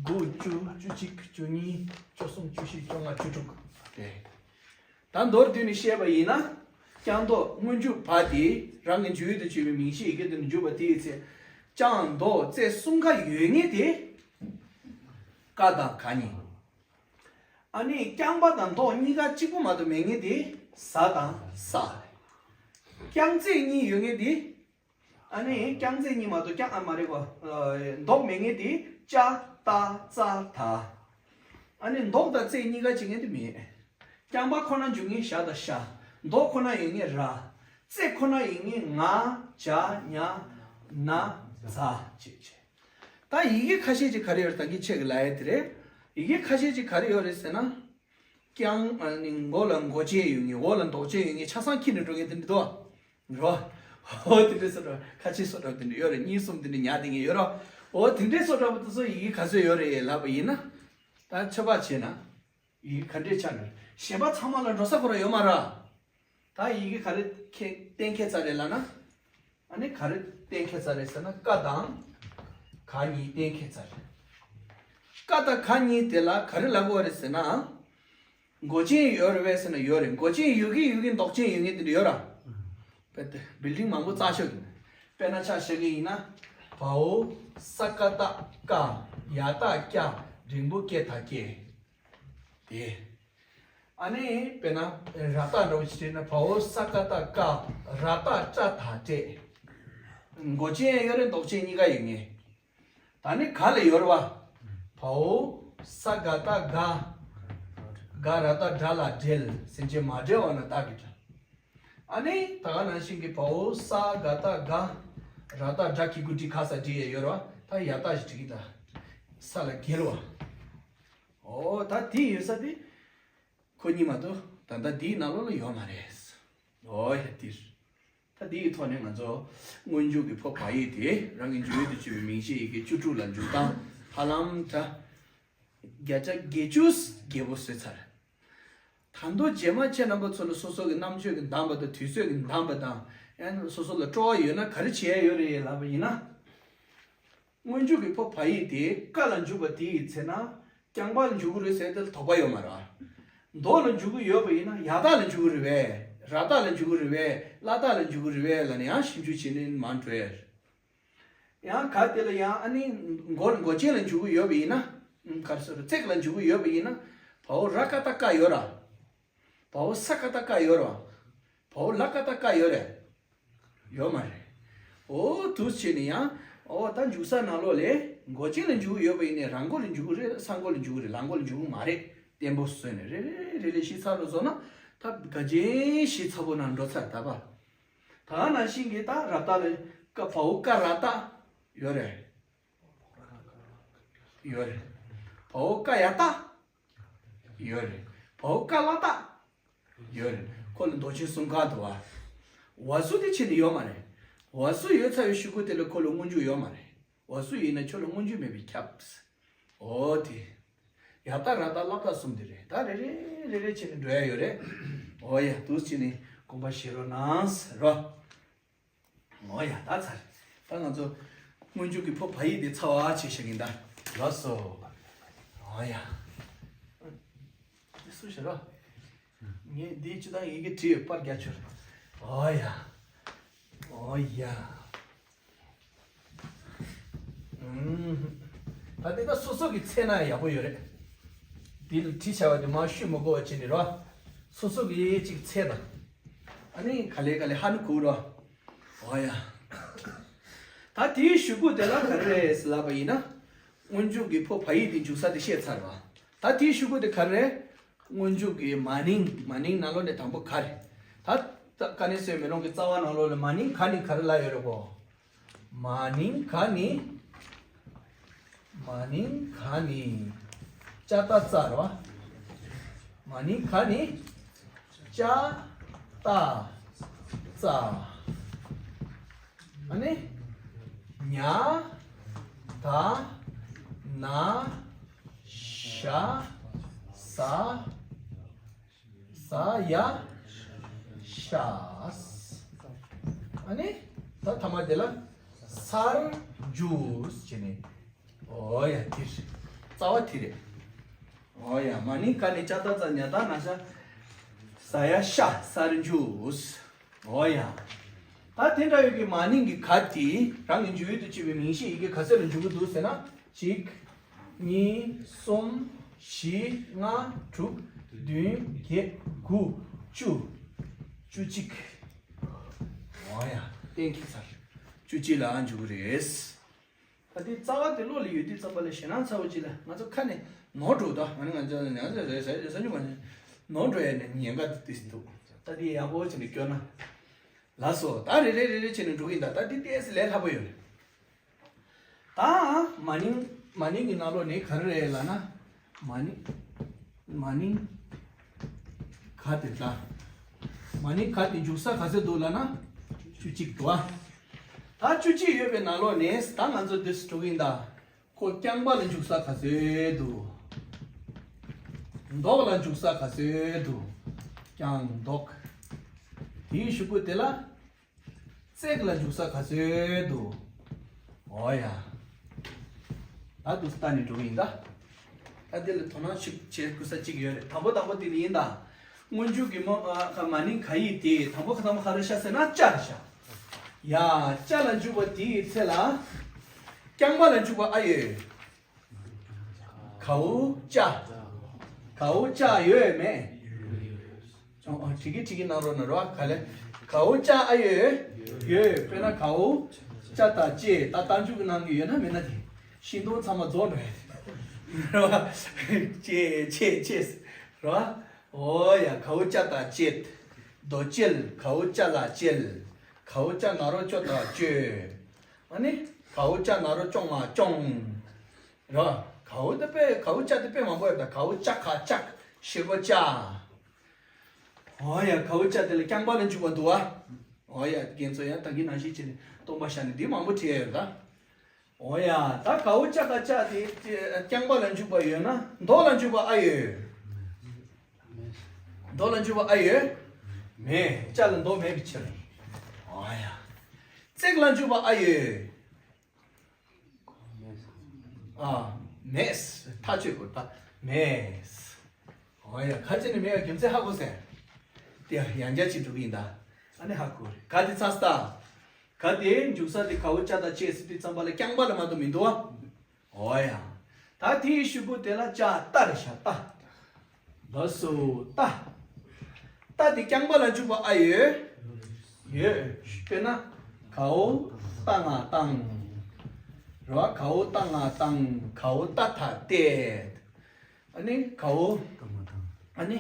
དགུ་བཅུ། བཅུ་གཅིག་བཅུ་གཉིས། བཅུ་གསུམ། བཅུ་བཞི། བཅོ་ལྔ། བཅུ་དྲུག་དེ། ད་མདོར་བསྡུས་ནས་བཤད་པ་ཡིན་ན། རྐྱང་མདོག་སྔོན་འཇུག་བ་དེ་རང་གི་འཇུག་ཡུལ་དུ་གྱུར་པའི་མིང་གཞི་ཡི་གེ་དོན་དུ་འཇུག་པ་དེའི་ཚེ། རྐྱང་མདོག་རྩེག་གསུམ་ཀ་ཡོད་ངེས་དེ། ཀ་དང་ག་གཉིས། ཨ་ནི་རྐྱང་པ་དང་མདོག་གཉིས་ཀ་གཅིག་པོ་མ་གཏོགས་མེད་ངེས་དེ། ཟ་དང་ས། རྐྱང་རྩེག་གཉིས་ཡོད་ངེས་དེ། ཨ་ནི་རྐྱང་རྩེག་གཉིས་མ་གཏོགས་རྐྱང་ཨ་མ་རེད་གོ། མདོག་མེད་ངེས་དེ་ཅ་ཏ་ཙ་ད། ཨ་ནི་མདོག་དང་རྩེག་གཉིས་ཀ་བྱེད་ངེས་དེ་མེད། རྐྱང་པ་ཁོ་ན་འཇུག་ངེས་ཞ་དང་ཤ། མདོག་ཁོ་ན་ཡོད་ངེས་ར། རྩེག་ཁོ་ན་ཡོད་ངེས་ང་། ཇ། ཉ། ན་ཛ་བྱས་བྱས། ད་ཡི་གེ་ཁ་ཤས་ཅིག་ག་རེ་ཡོད་རེད། ད་གིན་ཁྱེད་ཀྱིས་ལབ་ཡ་དེ་རེད། ཡི་གེ་ཁ་ཤས་ཅིག་ག་རེ་ཡོད་རེད་ཟེར་ན། རྐྱང་ཨ་ནི་མགོ་ལ་མགོ་ཅན་ཡོད་མཁན། འོག་ལ་འདོགས་ཅན་ཡོད་མཁན། ཆ་ཚང་འཁྱེར་ནས་འགྲོ་མཁན་དེ་འདྲ་འདུག་རོ། འོ་དེ་འདྲའི་བཟོ་འདྲ། ཁ་ཆེ་བཟོ་འདྲ་དེ་འདྲ་ཡོད་རེད། གཉིས་གསུམ་དེ་འདྲ་ཉར་བསྡད་མཁན་ཡོད་རོ། འོ་དེ་འདྲའི་བཟོ་འདྲ་པོ་དེ་ཚོ་ཡི་གེ་ག་ཚོད་ཡོད་རེད་ལབ་པ་ཡིན་ན། ད་ཚོད་དཔག་བྱས་ན། ཡི་གེ་ག་འདྲས་ཆགས་ནས་གཞན་པ་ཚང་མ་ལ་འགྲོ་ས་ཁོ་རང་ཡོད་མ་རེད། ད་ཡི་གེ་ག་རེ་ཁྱེད་གཏན་འཁེལ་ཚར་རེད་ལབ་ན། ཨ་ནི་ག་རེ་གཏན་འཁེལ་ཚར་རེད་ཟེར་ན། ཀ་དང་ག་གཉིས་གཏན་འཁེལ་ཚར་རེད། ཀ་དང་ག་གཉིས་དེ་ལ་ག་རེ་ལབ་དགོས་རེད་ཟེར་ན། མགོ་ཅན་ཡོད་རེད་པས་ཟེར་ན་ཡོད་རེད། མགོ་ཅན་ཡོད་ཀྱི་ཡོད་ཀྱི། འདོགས་ཅན་ཡོད་ཀྱི་དེ་འདྲ་ཡོད་ར། དཔེ་དེ་བིལ་ཌིང་མང་པོ་བཙག་ཤོག་གི། དཔེར་ན་ཆ་བཞག་གི་ཡིན་ན། བའོ་ས་ཀ་བཏགས་སྐ། ཡ་བཏགས་སྐྱ། འགྲེང་བུ་ཀེ་ད་སྐྱེ། དེ། ཨ་ནི་དཔེར་ན་ར་བཏགས་འདྲ་བོ་ཞིག་བྲིས་ན། བའོ་ས་ཀ་བཏགས་སྐ། ར་བཏགས་སྐྲ་ད་སྐྲས། མགོ་ཅན་ཡང་ཡོད་རེད། འདོགས་ཅན་གཉིས་ཀ་ཡོད་ངེས། ད་ནི་ག་ལ་ཡོད་རེད་པ། བའོ་ས་ག་བཏགས་སྒ། སྒ་ར་བཏགས་སྒྲ་ལ་སྒྲེལ། སེམས་ཅན་མ་བསྒྲལ་བ་ན་བཏགས་ཀྱི་སྒྲ། ཨ་ནི་ད་ག་ནང་བཞིན་གྱི་བའོ་ས་ག་བཏགས་སྒ། ར་བཏགས་སྒྲ། གི་གུ་འགྲིག་ག་ས་འགྲིག་ཡས་ཡོད་རེད་པ། ད་ཡ་བཏགས་ཞིག་འགྲིག་གི། ད་ས་ལ་འགེལ་བ། འོ་ད་དེ་ཡོད་ས་དེ། ཁོ་གཉིས་མ་གཏོགས་ད་ལྟ་འདིའི་ནང་ལོགས་ལ་ཡོད་མ་རེད། འོ་ཡ་འདིར། ད་འདིའི་ཐོག་ནས་ང་ཚོ་སྔོན་འཇུག་གི་ཕོ་བ་ཡིག་དེ་རང་གི་འཇུག་ཡུལ་དུ་གྱུར་པའི་མིང་གཞི་ཡི་གེ་བཅུ་དྲུག་ལ་འཇུག་སྟངས་ཧ་ལམ་ད་བརྒྱ་ཆ་བརྒྱད་ཅུ་རྒྱས་པོ་བཟོས་ཚར། ད་དུང་རྗེས་མ་ཁྱེད་རྣམ་པ་ཚོ་ལ་སོ་སོ་གི་རྣམ་དཔྱོད་ཀྱི་འདམ་པ་དང་། དུས་ཚོད་ཀྱི་འདམ་པ་དང་། ཡང་སོ་སོ་ལ་སྤྲོ་བ་ཡོད་ན་ག་རེ་བྱེད་ཡ་ཡོད་རེད་ལབ་པ་ཡིན་ན། སྔོན་འཇུག་གི་ཕོ་བ་ཡིག་དེ་ཀ་ལ་འཇུག་པ་དེ་ཡི་ཚེ་ན། རྐྱང་པ་ལ་འཇུག་གི་རེད་ཟེར་དེ་ལ་དོགས་པ་ཡོད་མ་རེད། མདོ་ལ་འཇུག་གི་ཡོད་པ་ཡིན་ན་ཡ་བཏགས་ལ་འཇུག་གི་རེད་པས། ར་བཏགས་ལ་འཇུག་གི་རེད་པས། ལ་བཏགས་ལ་འཇུག་གི་རེད་པས་ལབ་ནས་ཡང་ཞིབ་འཇུག་བྱེད་ནས་མ་འགྲོ་ཡ་རེད། ཡང་ག་དེ་ལ་ཡང་ཨ་ནི་མགོ་མགོ་ཅན་ལ་འཇུག་གི་ཡོད་པ་ཡིན་ན། ག་རེ་ཟེར། ཚེག་ལ་འཇུག་གི་ཡོད་པ་ཡིན་ན། བའོ་ར་ཀ་བཏགས་སྐ་ཡོད་ར། བའོ་ས་ཀ་བཏགས་སྐ་ཡོད་ར། བའོ་ལ་ཀ་བཏགས་ཀ་ཡོད་རེད། ཡོད་མ་རེད། འོ་འདུག་བྱས་ནས་ཡང་། འོ་ད་འཇུག་ས་ནང་ལོགས་ལ་མགོ་ཅན་ལ་འཇུག་གི་ཡོད་པ་ཡིན་ནའི་ར་མགོ་ལ་འཇུག་གི་རེད། ས་མགོ་ལ་འཇུག་གི་རེད། ལ་མགོ་ལ་འཇུག་གི་མ་རེད། བརྟན་པོ་བཟོས་ནས་རེ་རེ་རེ་རེ་ཤེས་ཚར་རུ་བཟོ་ན། ད་ག་ཅན་ཤེས་ཚར་པོ་ནང་འགྲོ་ཚར་ད་པ། ད་ནང་བཞིན་གྱི་ད་ར་བཏགས་ལ་ཀ། བའོ་ཀ་ར་བཏགས་ཡོད་རེད། ཡོད་རེད། བའོ་ཀ་ཡ་བཏགས་ཡོད་རེད། བའོ་ཀ་ལ་བཏགས་ཡོད་རེད། ཁོ་ལ་འདོགས་ཅན་གསུམ་ཀ་འདུག་བ། བ་སུ་དེ་ཕྱི་ནས་ཡོད་མ་རེད། བ་སུ་ཡོད་ཚར་བའི་གཞུག་གུ་དེ་ལ་ཁོ་ལ་སྔོན་འཇུག་ཡོད་མ་རེད། བ་སུ་ཡིན་ན་ཁྱོད་ལ་སྔོན་འཇུག་མེད་པས་ཁྱབ། འོ་དེ། ཡ་བཏགས་ར་བཏགས་ལ་བཏགས་གསུམ་དེ་རེད། ད་རེ་རེ་རེ་རེ་བྱས་ནས་འགྲོ་ཡ་ཡོད་རེད། འོ་ཡ་འདུག་བྱས་ནས་དགོངས་པ་བཞེས་རོགས་གནང་ཟེར་རོ། འོ་ཡ་ད་ཚར། ད་ང་ཚོ་སྔོན་འཇུག་གི་ཕོ་བ་ཡིག་དེ་ཚར་བ་བྱས་བཞག་གིན་ད། ལགས་སོ། འོ་ཡ། འདི་སུ་ཞིག་རོ། ངས་འདིའི་སྤྱི་བཏང་ཡི་གེ་བྲིས་ཡོད། པར་རྒྱག་ཆོག་འོ་ཡ། འོ་ཡ། ཨུམ། ད་འདི་ད་སོ་སོ་གི་འཚོལ་ན་ཡག་པོ་ཡོད་རེད། འདི་ལ་བྲིས་བྱ་བ་དེ་མར་བཤུས་མི་དགོས་པ་བྱས་ནས་རོ། སོ་སོ་གི་ཅིག་འཚོལ་དང་། ཨ་ནི་ག་ལེ་ག་ལེ་ཧ་ནི་གོ་རོ། འོ་ཡ། ད་དེའི་གཞུག་གུ་དེ་ལ་ག་རེ་རེད་ལབ་པ་ཡིན་ན། སྔོན་འཇུག་གི་ཕོ་བ་ཡིག་དེ་འཇུག་ས་དེ་བཤད་ཚར་བ། ད་དེའི་གཞུག་གུ་དེ་ག་རེ་རེད། སྔོན་འཇུག་གི་མ་ནིང་། མ་ནིང་ནང་ལོགས་ནས་དང་པོ་ག་རེད། ད་ད་ཀ་ནི་སོའི་མེ་ལོང་གི་རྩ་བ་ནང་ལོགས་ལ་མ་ནིང་ག་ནི་ག་རེ་ལབ་ཡོད་རེད་གོ། མ་ནིང་ག་ནི། མ་ནིང་ག་ནི། ཅ་ཏ་ཙ་རེད་བ། མ་ནིང་ག་ནི། ཅ་ཏ་ཙ། ཨ་ནི། ཉ་ད་ན་ཞ་ས། ས་ཡ་ཤ། ཨ་ནི་ད་ཐ་མ་དེ་ལ་སར་འཇུག་བྱས་ནས། འོ་ཡ་དེ་རེད། རྩ་བ་དེ་རེད། འོ་ཡ། མ་ནིང་ག་ནི་ཅ་ཏ་ཙ་ཉ་ད་ན་ཤ་ས་ཡ་ཤ་སར་འཇུག་འོ་ཡ། ད་དེ་འདྲ་ཡོད་ཀྱི་མ་ནིང་གི་ག་དེ་རང་གི་འཇུག་ཡུལ་དུ་བྱེད་པའི་མིང་གཞི་ཡི་གེ་ག་ཚོད་ལ་འཇུག་གི་འདུག་ཟེར་ན། གཅིག་གཉིས། གསུམ། བཞི། ལྔ། དྲུག་བདུན། བརྒྱད། དགུ། བཅུ། བཅུ་གཅིག་འོ་ཡ། གཏན་འཁེལ་ཚར། བཅུ་གཅིག་ལ་འཇུག་གི་རེད། ད་དེ་རྩ་བ་དེ་བློ་ལ་ཡོད་དུས་ཙམ་པ་ལ་ཞེད་སྣང་ཚ་བོ་ཅིག་ལ་ང་ཚོ་ཁ་ནས་ནོར་འགྲོ་ད། ང་ནི་ང་ཚོ་ང་ཚོ་རེད་ཟེར་ཟེར་རྒྱུ་མ་ནི་ནོར་འགྲོ་ཡ་ནི་ཉེན་ཁ་དེ་ཏིས་འདུག་ད་དེ་ཡག་པོ་བྱས་ནས་སྐྱོར་ན། ལགས་སོ། ད་རེ་རེ་རེ་རེ་བྱས་ནས་འགྲོ་གི་ཡིན་ད། ད་འདི་ཏོག་ཙམ་ལས་སླ་པོ་ཡོད་རེད། ད་མ་ནིང་མ་ནིང་གི་ནང་ལོགས་ནས་ག་རེ་རེད་ལབ་ན། མ་ནིང་མ་ནིང་ག་དེ་ད། མ་ནིང་ག་དེ་འཇུག་ས་ག་ཚོད་འདུག་ལབ་ན། བཅུ་གཅིག་འདུག་ཨ། ད་བཅུ་གཅིག་ཡོད་པའི་ནང་ལོགས་ནས་ད་ང་ཚོ་འདི་འགྲོ་གི་ཡིན་ད། ཁོ་རྐྱང་པ་ལ་འཇུག་ས་ག་ཚོད་འདུག་མདོག་ལ་འཇུག་ས་ག་ཚོད་འདུག་རྐྱང་མདོག་དེའི་གཞུག་གུ་དེ་ལ་བརྩེགས་ལ་འཇུག་ས་ག་ཚོད་འདུག་འོ་ཡ། ད་འདུག་ལྟ་ནས་འགྲོ་གི་ཡིན་ད། ད་འདི་ལ་དོ་སྣང་ཞིག་བྱེད་དགོས་ས་གཅིག་ཡོད་རེད། དང་པོ་དང་པོ་དེ་ལ་ཡིན་ད། སྔོན་འཇུག་གི་མ་ཨ་མ་ནིང་ག་ཡིག་དེ་དང་པོ་ཁ་དང་པོ་ག་རེ་ཤ་ཟེར་ན་ཅ་རེད་ཤ། ཡ། ཅ་ལ་འཇུག་པ་དེའི་ཚེ་ལ། རྐྱང་པ་ལ་འཇུག་པ་ཨ་ཡོད། གའུ་ཅ། གའུ་ཅ་ཡོད་མེད། ཨོ། ཁྲིད་ཀྱི་ཁྲིད་ཀྱི་གནང་རོགས་གནང་རོགས། ག་ལེ། གའུ་ཅ་ཨ་ཡོད། ཡོད། དཔེར་ན་གའུ་ཅ་དང་ཅེ། ད་རྟགས་འཇུག་གི་གནང་གི་ཡོད་ན་མེད་ན་དེ་ཤིང་སྡོང་ཚང་མ་རྫོགས་འགྲོ་ཡ་རེད། རོ། ཅེ་ཅེ་ཅེ། རོ། ཨོ་ཡ། གའུ་ཅ་དང་ཅེ། རྡོ་གཅལ། གའུ་ཅ་ལ་གཅལ། གའུ་ཅ་ན་རོ་ཅོ་དང་ཅོས། ཨ་ནི། གའུ་ཅ་ན་རོ་ཅོང་ང་ཅོང་། ར། གའུ་དེ་དཔེ་གའུ་ཅ་དེ་དཔེ་མང་པོ་ཡོད་ད། གའུ་ཅ་ག་ཅག་ཤེལ་སྒོ་ཅ། ཨོ་ཡ། གའུ་ཅ་དེ་ལ་རྐྱང་པ་ལ་འཇུག་པ་འདུག་ཨ། ཨོ་ཡ། རྒན་ཚོ་ཡང་ད་གིན་ནང་བཞིན་བྱས་ནས་སྟོང་པ་བཞག་ནས་འདི་མང་པོ་བྲིས་ཡ་ཡོད་ད། ཨོ་ཡ། ད་གའུ་ཅ་ག་ཅག་དེ་རྐྱང་པ་ལ་འཇུག་པ་ཡོད་ན་མདོག་ལ་འཇུག་པ་ཨ་ཡོད། མདོག་ལ་འཇུག་པ་ཨ་ཡོད། མེད། ཅ་ལ་མདོག་མེད་པའི་ཕྱིར། ཨོ་ཡ། བརྩེགས་ལ་འཇུག་པ་ཨ་ཡོད། ཨ། མེད། ཐག་ཆོད་དགོས་ད། མེད། ཨོ་ཡ། ག་ཅི་ནས་མེད་པའི་རྒྱུ་མཚན་ཧ་གོ་སོང་། དེ་ཡང་བསྐྱར་ཅིག་འགྲོ་གི་ཡིན་ད། ཨ་ནི་ཧ་གོ་རེད། ག་དེ་ཚང་སྟ། ག་དེ་འཇུག་ས་དེ་གའུ་ཅ་དང་ཅེ་ཟེར་དུས་ཙམ་པ་ལ་རྐྱང་པ་ལ་མ་གཏོགས་མི་འདུག་ཨ། ཨོ་ཡ། ད་དེའི་གཞུག་གུ་དེ་ལ་ཅ་ཏ་རེད་ཤག་ཏ། ལགས་སོ། ཏ། ཏ་དེ་རྐྱང་པ་ལ་འཇུག་པ་ཨ་ཡོད། ཡོད། དཔེར་ན། གའུ་ཏ་ང་བཏང་། རེད་བ། གའུ་ཏ་ང་བཏང་། གའུ་ཏ་ཐ་བལྟས། ཨ་ནི་གའུ། ཨ་ནི།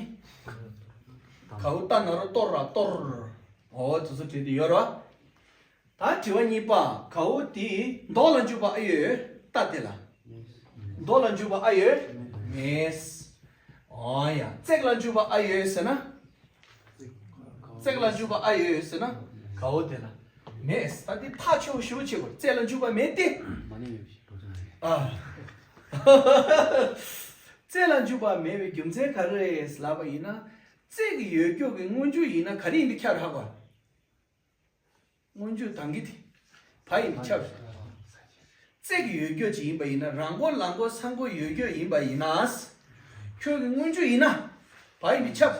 གའུ་ཏ་ན་རོ་གཏོར་ར་གཏོར། འོ་དེ་ཚོ་བྲིས་ཏེ་ཡོད་རེད་བ། ད་དྲི་བ་གཉིས་པ། གའུ་དེ་མདོག་ལ་འཇུག་པ་ཨ་ཡོད། ཏ་དེ་ལ། མདོག་ལ་འཇུག་པ་ཨ་ཡོད། མེད། ཨོ་ཡ། བརྩེགས་ལ་འཇུག་པ་ཨ་ཡོད་ཟེར་ན། བརྩེགས་ལ་འཇུག་པ་ཨ་ཡོད་ཟེར་ན། གའུ་དེ་ལ། མེད། ད་དེ་ཐག་ཆོད་ཞུ་བྱེད་དགོས། བརྩེགས་ལ་འཇུག་པ་མེད་དེ། ཨ། བརྩེགས་ལ་འཇུག་པ་མེད་པའི་རྒྱུ་མཚན་ག་རེ་རེད་ལབ་པ་ཡིན་ན། བརྩེགས་ཀྱི་ཡོད་རྒྱུ་གི་སྔོན་འཇུག་ཡིན་ན་ག་རེ་ཡིན་པའི་ཁྱབ་རེད་ཧ་གོ། སྔོན་འཇུག་དང་གི་དེ། བ་ཡིན་པས་ཁྱབ། བརྩེགས་ཀྱི་ཡོད་རྒྱུ་ཅིག་ཡིན་པ་ཡིན་ན། རང་མགོ་ལ་མགོ་ས་མགོ་ཡོད་རྒྱུ་ཡིན་པ་ཡིན་ན། ཁྱོད་ཀྱི་སྔོན་འཇུག་ཡིན་ན། བ་ཡིན་པས་ཁྱབ།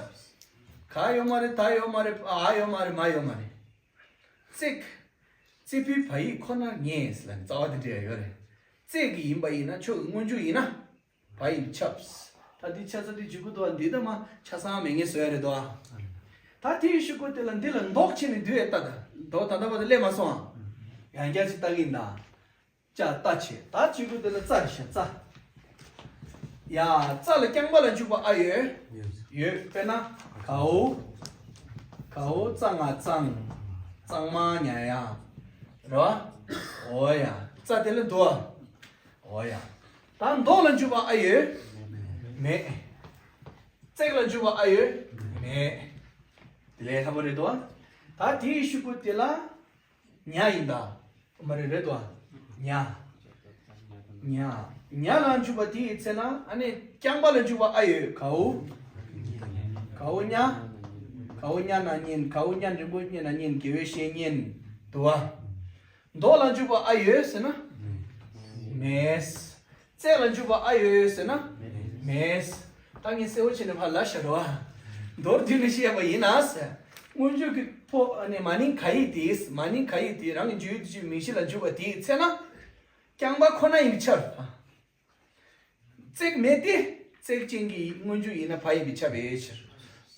ག་ཡོད་མ་རེད། ད་ཡོད་མ་རེད། འ་ཡོད་མ་རེད། མ་ཡོད་མ་རེད། བརྩེགས། བརྩེགས་པའི་བ་ཡིག་ཁོ་ནར་ངེས་ལབ་ནས་རྩ་བ་དེ་འདྲ་ཡོད་རེད། བརྩེགས་ཀྱི་ཡིན་པ་ཡིན་ན། ཁྱོད་ཀྱི་སྔོན་འཇུག་ཡིན་ན། བ་ཡིན་ཁྱབ། ད་འདི་ཆ་ཚང་འདི་འཇུག་གི་འདུག་བ། འདི་ད་མ་ཆ་ཚང་མེད་ངེས་བཟོ་ཡ་རེད་དོ། ད་དེའི་གཞུག་གུ་དེ་ལ་འདི་ལ་མདོག་ཕྱེ་ནས་འདུག་ཡ་ལྟ་ད། མདོག་ད་ལྟ་བར་དུ་སླེབས་མ་སོང་ཨ། ཡང་བསྐྱར་ཅིག་ལྟ་གི་ཡིན་ད། ཅ་ཏ་ཆེ། ད་གཞུག་གུ་དེ་ལ་ཙ་རེད་ཤག་ཙ། ཡ། ཙ་ལ་རྐྱང་པ་ལ་འཇུག་པ་ཨ་ཡོད། ཡོད། དཔེར་ན། གའུ། གའུ་ཙ་ང་གཙང་། གཙང་མ་ཉལ་ཡ། རེད་བ། འོ་ཡ། ཙ་དེ་ལ་འདུག་ཨ། འོ་ཡ། ད་མདོག་ལ་འཇུག་པ་ཨ་ཡོད། མེད། བརྩེགས་ལ་འཇུག་པ་ཨ་ཡོད། མེད། དེ་ལས་ལྷག་པ་རེད་དོ། ད་དེའི་གཞུག་གུ་དེ་ལ་ཉ་ཡིན་ད། མ་རེད། རེད་དོ། ཉ། ཉ། ཉ་ལ་འཇུག་པ་དེའི་ཚེ་ན་ཨ་ནི་རྐྱང་པ་ལ་འཇུག་པ་ཨ་ཡོད། གའུ། གའུ་ཉ། གའུ་ཉ་ན་ཉན། གའུ་ཉ་འགྲེང་བུ་ཉ་ན་ཉན། དགེ་བའི་བཤེས་གཉེན། དུ་བ། མདོག་ལ་འཇུག་པ་ཨ་ཡོད་ཟེར་ན། མེད། བརྩེགས་ལ་འཇུག་པ་ཨ་ཡོད་ཟེར་ན། མེད། ད་ངས་གསལ་བོ་བྱས་ནས་ཕར་ལ་བཞག་རོགས། མདོར་བསྡུས་ནས་བཤད་པ་ཡིན་ན་ཟེར། སྔོན་འཇུག་གི་ཕོ་ཨ་ནི་མ་ནིང་ག་ཡིག་དེས། མ་ནིང་ག་ཡིག་དེ་རང་གི་འཇུག་ཡུལ་དུ་གྱུར་མིང་གཞི་ལ་འཇུག་པ་དེའི་ཚེ་ན། རྐྱང་པ་ཁོ་ན་ཡིན་པའི་ཕྱིར། བརྩེགས་མེད་དེ། བརྩེགས་ཅན་གྱི་སྔོན་འཇུག་ཡིན་ན་བ་ཡིན་པས་ཁྱབ་པའི་ཕྱིར།